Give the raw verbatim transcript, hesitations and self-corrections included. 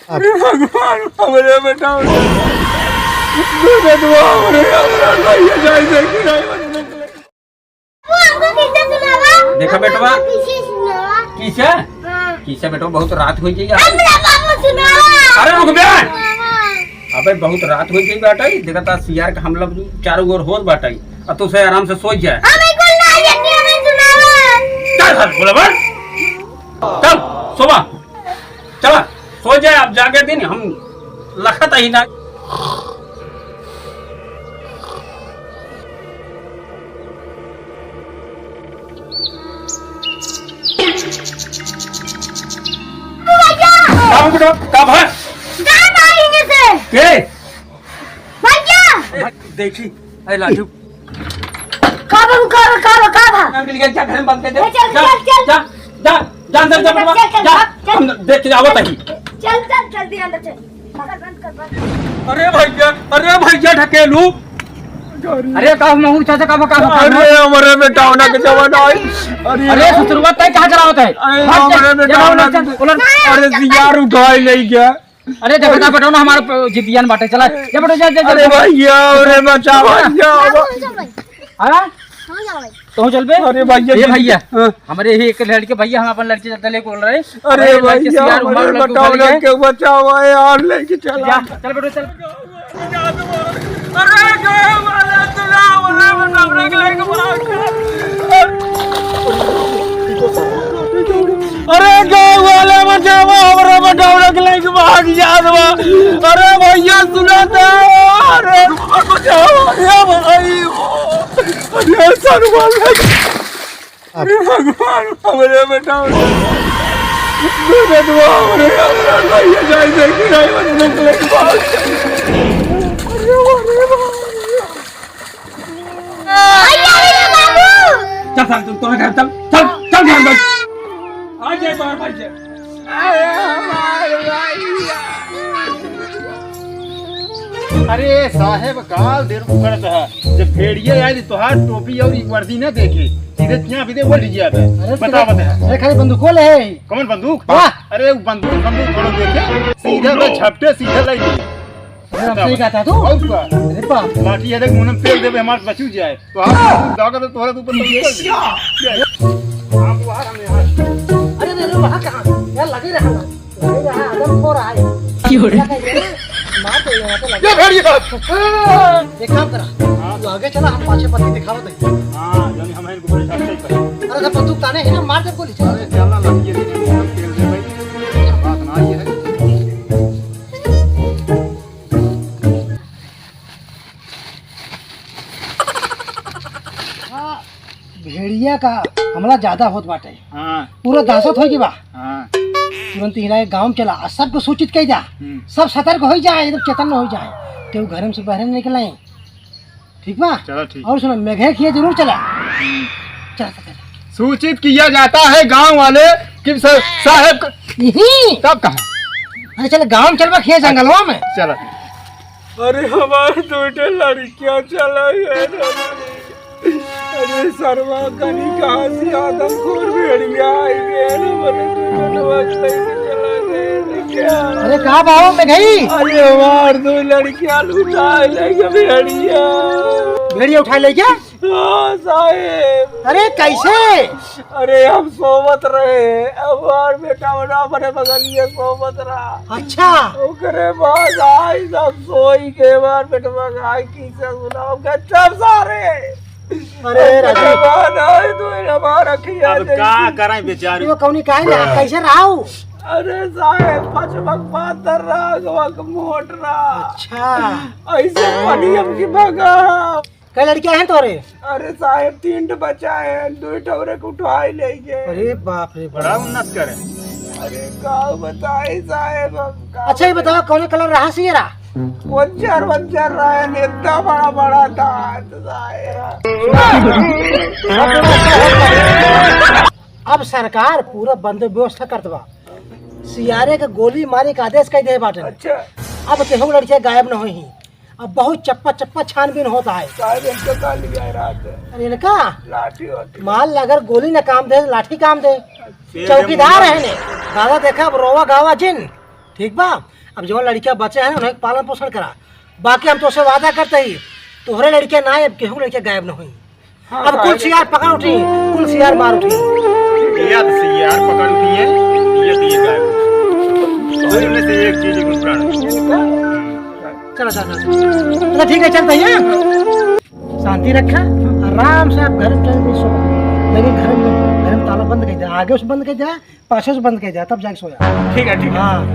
अरे भगवान, हमरे बेटा, हमरे बेटवा, हमरे, हमरे भैया, जाए, जाए, जाए, जाए। वो हमको किस्सा सुनावा। देखा बेटवा। हमको किस्सा सुनावा। किस्सा? हाँ। किस्सा बेटवा, बहुत रात हो गई है। हमरा बाबू सुनावा। अरे रुक बे। सुनावा। अबे बहुत रात हो गई बेटा, देखा था सियार का हमला चारों ओर होत बाटे, अब तू से आराम से सो जा। हम एक बार ना ये हमें सुनावा। चल, चल, बोला बस। चल, सोवा। चला, सो जाए, अब जागे दिन हम लखत ही ना। भैया! का हो बेटा? का भा? का भाई इनमें से? के? भैया! देखी, अरे लाजू। का बाबू, का बा, का बा, का बा? अंकल के क्या घर में बंद कर दे? ए, चल, जा, चल, चल। जा, जा, जा, अंदर जा, चल, बेटवा, चल, चल, जा। चल। हम देख के आवत ही। चल, चल, जल्दी अंदर चल। बंद कर, बंद कर, बंद कर। अरे भैया, अरे भैया ढकेलू। अरे का महू चाचा, का बा, का बा, का बा? अरे हमरे बेटा होना के जमाना है। अरे अरे ससुरवा तय कहाँ चला होता है? अरे भाग जा, हमरे बेटा जमा होना उलट के। चल, उलट। अरे सियार उठाए नहीं क्या? अरे देखो ना बेटा ना, हमारे प-, जिदियन बाटे, चला। जा बेटा, जा, जा, जा, अरे जा। भैया, अरे बचाओ भैया। हाँ? हाँ, जाओ भाई। तू चल बे। अरे भैया, ए भैया, हाँ। हमरे ही एक लड़के भैया, हम अपन लड़के ज्यादा लेके बोल रहे। अरे हमरे लड़के भैया, सियार उमार हमरे लड़के उठा बताओ ना, लिए। क्यों बचाओ यार, लेके चला। जा, चल बेटा, चल। अरे गाँव वाले, चला, वाले, बचाओ, लेके भाग। अरे गाँव वाले बचावा, हमरा बेटवा के लेके भाग जात बा। अरे भैया सुना था, अरे बचावा, अरे भाई, अरे सरवा, अरे भगवान, हमरे बेटवा, हमरे बेटवा, हमरे, हमरे भैया जाए, जाए कि नहीं, बस निकले के बाद। अरे, अरे, अरे, बाबू! चल, चल, तू, तू घर चल, चल, चल, घर चल। आ जाए तोहर भाई से। अरे, हमार भैया। अरे, साहेब, काल देर को करत है। जब भेड़िया आए, तो तोहार टोपी और ई वर्दी ना देखे, सीधे चिया भी दे, बोल लीजिए आप। अरे, बता, सीधे बता। अरे, खाली बंदूको ले है। कौन बंदूक? वाह। अरे, वो बंदूक, बंदूक थोड़ा देखे, सीधा तो झपटे, सीधा लाई। अरे, हम सही कहता है तू। और का? अरे बाप। लाठी है, देख, मुंह में पेल देबे, हमार बचू जाए। तो हाथ में दागा तो तोहरा तो ऊपर निकल दे। हाँ, वो आ रहा है, हाँ। अरे, अरे, अरे, वहाँ कहाँ? यार, लगे रहा ना। लगे रहा, आदम खो रहा है। क्यों रे? क्या कह रहे हैं? मार दे, यहाँ पे लगे। ये भेड़िया। एक काम करा। हाँ। तू आगे चला, हम पाछे पत्ती दिखावत है। हाँ, यानी हम इनको बड़े साथ सही करें। अरे, तो बंदूक ताने है ना, मार दे गोली। अरे, चलना लगी है, तेल दे भाई। बात ना ये है। हाँ, भेड़िया का हमला ज्यादा होत बाटे। हाँ। पूरा दहशत होइ गई बा। हाँ। तुरंत हिला के गाँव में चला, आ सबको सूचित कई जा। हम्म। सब सतर्क होइ जाए, एकदम चेतन होइ जाए। केहू घर में से बाहर नहीं निकले। ठीक बा? चला, ठीक। और सुना, मेघे खिया जरूर चला। हम्म। चला, चला, चला। सूचित किया जाता है गांव वाले कि स-, साहेब क-, यही। तब कहाँ? अरे चल, गांव में चलबा, खिया जंगलवा में। चला। अरे हमार दो ठे लड़कियां चला है। अरे सरवा कनी कहाँ से आदमखोर भेड़िया आई गए ना, बोले तो चलो, आज नहीं चला गए क्या? अरे का बाबू में गई? अरे हमार दो लड़कियां लुटाए ले गए भेड़िया। भेड़िया उठाए ले गया? हाँ साहेब। अरे कैसे? अरे हम सोवत रहे, हमार बेटा बना अपने बगलिए सोवत रहा। अच्छा। ओकरे बाद आई सब सोई के हमार बेटवा आई किस्सा सुनाओ गजब सारे। अरे राजू। भगवान, आए तो हमारा खिया अब दे। का कराई बेचारी? वो कौनी काहे ना, कैसे रहा हो? अरे साहेब, पचमक पातर रहा, गवक मोट रहा। अच्छा। ऐसे पानी हमकी भगा। कई लड़कियां हैं तोरे? अरे साहेब, तीन ठो बच्चा है, दो ठो औरे के उठाई ले गए। अरे बाप रे बाप। बड़ा उन्नत करे। अरे का बताई साहेब, हम का अच्छा, ये बताओ, कौन कलर रहा सियरा? उज्जर, उज्जर रहे, इतना बड़ा बड़ा दांत साहेब। अब सरकार पूरा बंदोबस्त करत बा, सियारे के गोली मारे के आदेश कई दे बाटे। अच्छा। अब केहू लड़किया गायब न होई, अब बहुत चप्पा चप्पा छानबीन होता है। साहेब, इनका का लिया है रात? अरे इनका लाठी होती। मान ला अगर गोली न काम दे, लाठी काम दे। चौकीदार है ने। दादा देखा, अब रोवा गावा जिन। ठीक बा? अब जौन लड़किया बचे हैं, उन्हें पालन पोषण करा। बाकी हम तोसे वादा करते ही, तोहरे लड़किया ना, अब केहू लड़किया गायब न होई। हाँ, अब कुल सियार पकड़ उठी, कुल सियार मार उठी। ये तो सियार पकड़ उठी है, ये तो ये गायब। वही में से एक चीज गुण प्राण। चलो, चलो, चलो। अच्छा, ठीक है, चलते हैं। शांति रखा, आराम से आप घर चल के सो। लेकिन घर में, घर में ताला बंद कर दे, आगे से बंद कर दे, पाछे से बंद कर दे, तब जाके सोया। ठीक है, ठीक है। हाँ।